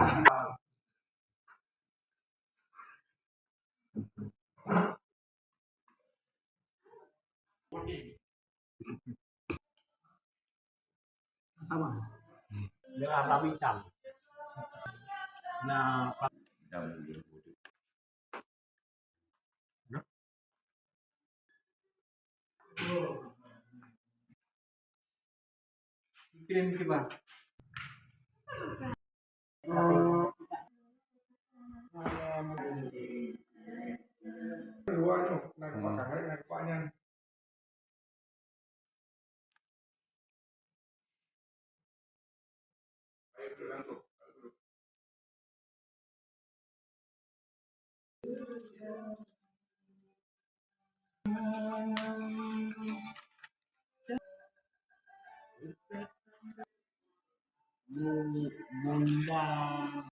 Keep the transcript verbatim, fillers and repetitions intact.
Sama. Dia lam itam. Nah, kirim kiban. Dua nyoe, nak pakai, nak pakai nyan. Bunda.